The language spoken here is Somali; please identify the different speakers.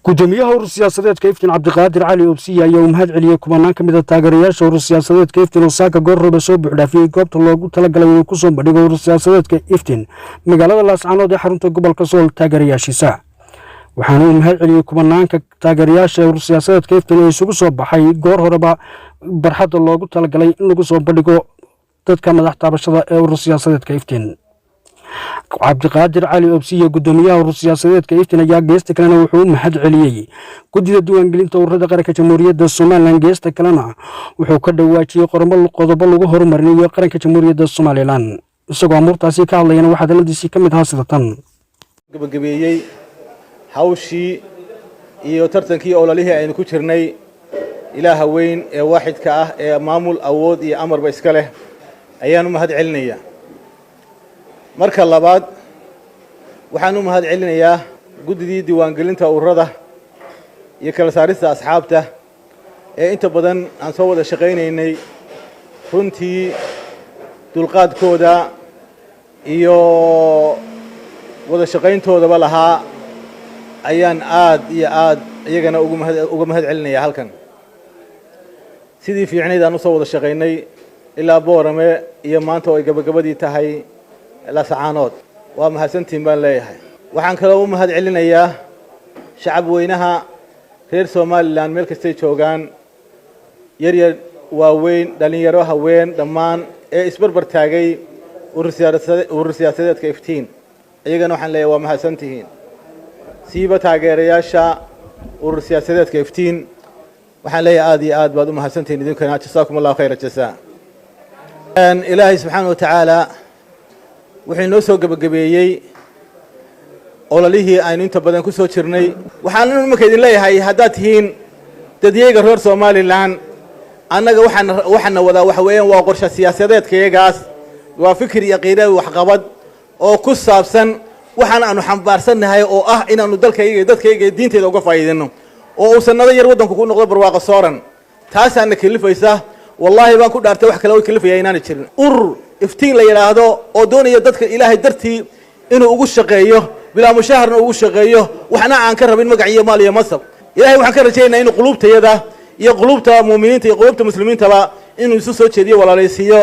Speaker 1: Gudoomiyaha urur siyaasadeedka Iftin, Cabdiqaadir Cali Obsiya, ayaa uu mahad celiyey kumanaan ka mid a taageerayaasha urur siyaasadeedka Iftin oo saaka goorroba soo buuxdhaafiyey goobta loogu talagalay inuu kusoo bandhigo urur siyaasadeedka Iftin magaalada Laascaanood ee xarunta gobolka Sool taageerayaashiisa. Waxaana uu mahad celiyey kumanaanka taageerayaasha urur siyaasadeedka Iftin ee isugu soo baxay goor horeba barxadda loogu talagalay in lagu soo bandhigo dadka madax taabashada ee urur siyaasadeedka Iftin. Cabdiqaadir Cali Obsiye, gudoomiyaha urur siyaasadeedka Iftin, ayaa geesta kalena wuxuu u mahad celiyey guddida diiwaangelinta ururada qaranka Jamhuuriyadda Somaliland. Geesta kalena wuxuu ka dhawaajiyey qormo qodobo lagu horumarinayo qaranka Jamhuuriyadda Somaliland. Isagoo amuurtaasi ka hadlayana waxaa hadaladiisii ka mid ahaa sida tan.
Speaker 2: Gabagabeeyey hawshii iyo tartankii ololihii aynu ku jirnay. Ilaaha weyn ee waaxidka ah ee maamul, awood iyo amarba iska leh ayaan u mahad celinayaa. Marka labaad, waxaan u mahad celinayaa guddidii diiwaangelinta ururada iyo kala saarista asxaabta ee inta badan aan soo wada shaqaynaynay. Runtii dulqaadkooda iyo wada shaqayntoodaba lahaa ayaan aad iyo aad iyagana uga mahad celinayaa halkan. Sidii fiicnayd aan usoo wada shaqaynay ilaa Boorame iyo maanta oo ay gabagabadii tahay Laascaanood, waa mahadsantiin baan leeyahay. Waxaan kaloo u mahad celinayaa shacab weynaha reer Somaliland meel kastay joogaan, yar yar, waaweyn, dhallinyaro, haween, dhammaan ee isbarbar taagay urur siyaasadeedka Iftiin. Iyagana waxaan leeyahay waa mahadsantihiin. Siiba taageerayaasha urur siyaasadeedka Iftiin waxaan leeyahay aad iyo aad baad u mahadsantihiin idinkana. Jasaakum Allahu khayra jazaa. Ilaahay subxaana wa tacaala wuxuu inoo soo gebagabeeyey ololihii aynu inta badan ku soo jirnay. Waxaan iminka idin leeyahay, haddaad tihiin dadyaga reer Somaliland, annaga waxaana wadaa waxa weeyaan waa qorshe siyaasadeedkayagaas, waa fikir iyo qiira waxqabad oo ku saabsan waxaan aanu xambaarsannahay oo ah inaanu dalkayga iyo dadkayga iyo diinteyda uga faa'iidino oo uu sanado yar waddanku ku noqdo barwaaqo sooran. Taasaana kelifaysa. Wallaahi baan ku dhaartay, wax kale oo kelifaya inaana jirin. Urur Iftiin la yidhaahdo oo doonaya dadka Ilaahay dartii inuu ugu shaqeeyo, bilaa mushaharna ugu shaqeeyo, waxna aan ka rabin magac iyo maal iyo masab. Ilahay waxaan ka rajaynayaa inuu quluubtayada iyo quluubta muuminiinta iyo quluubta muslimiintaba inuu isu soo jeediyo, walaalaysiiyo.